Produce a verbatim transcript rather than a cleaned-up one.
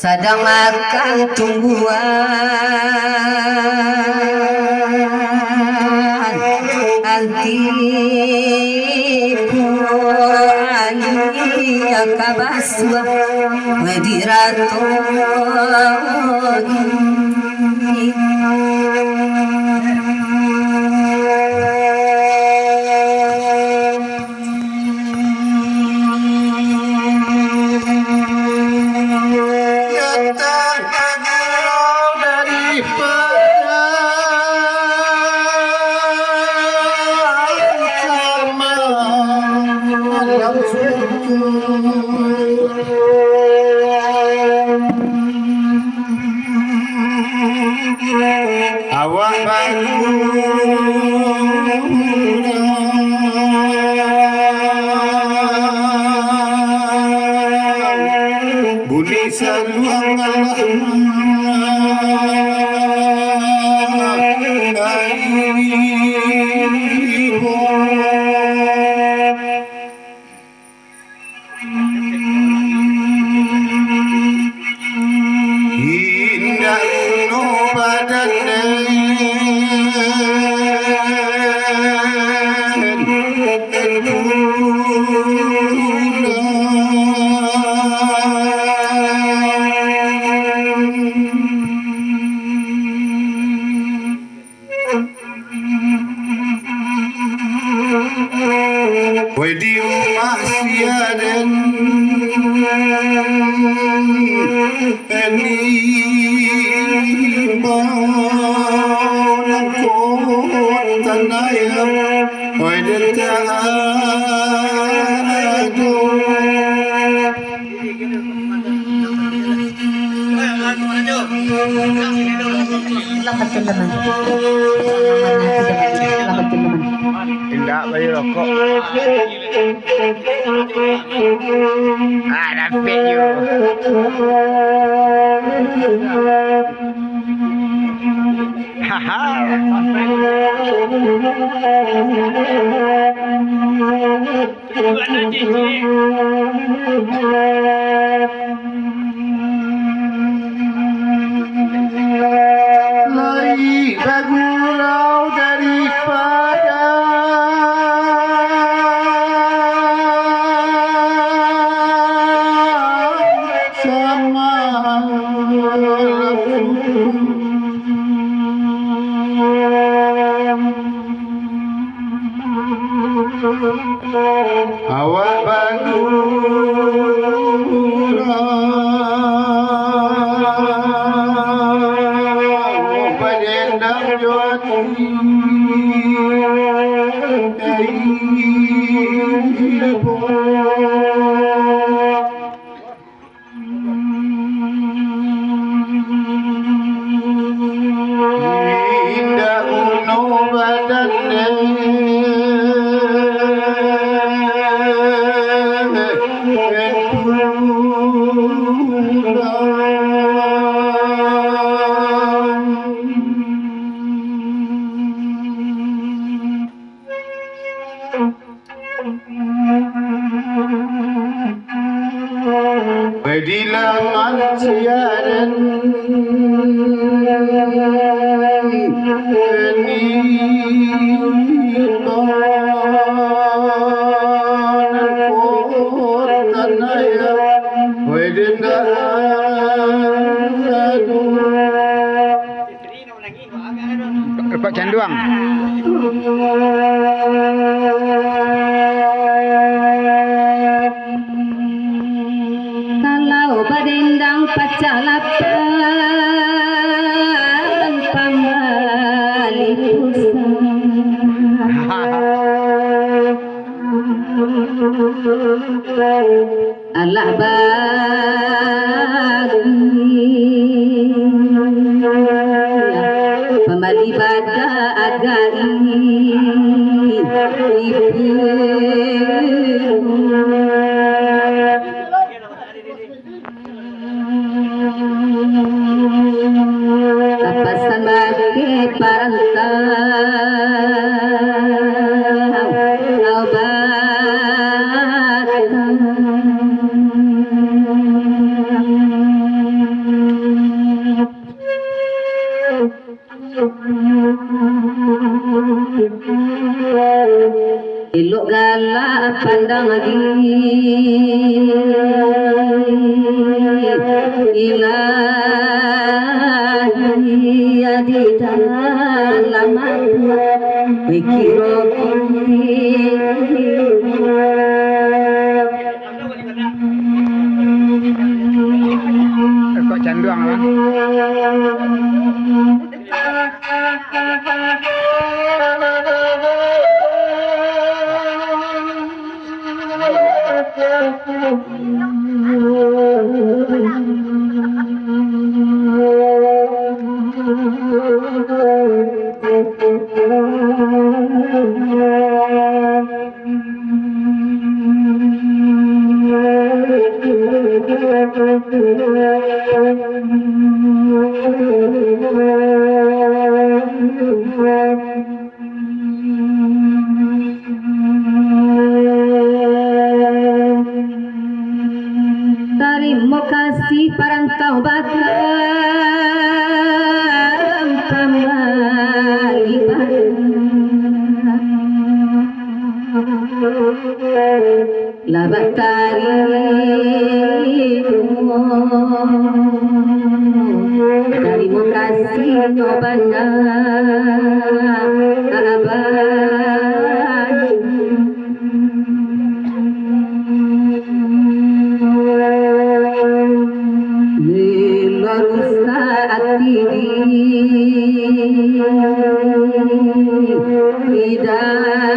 Sadang makan tumbuhan, anti puani kabasuah di rato ini. Awak bangun, bunyi saluang alah. Indak uno badan den pulang. Wai di rumah sia den, ni bau nangko tanah, wai den tak ado. Indak bayi rokok. Ah, dapik yo. Haha. Lai bagurau dari padang samalam. Awak bagurau badendang jo ati. Indak uno badan den pulang. Badilah manusia dan Lepak canduang. Kalau badendang pacah lapan pamali pusat. Alah bagi pambali bada agai ibu. Tapasan bakeh parantau batang. Ilahi, ya di dalam pikiranku. Kok canduang lah. Tarimo kasih parantau batang pamaliban. Lah batarimo, tarimo kasih nyo banyak, Abah. Marusak ati di lidah.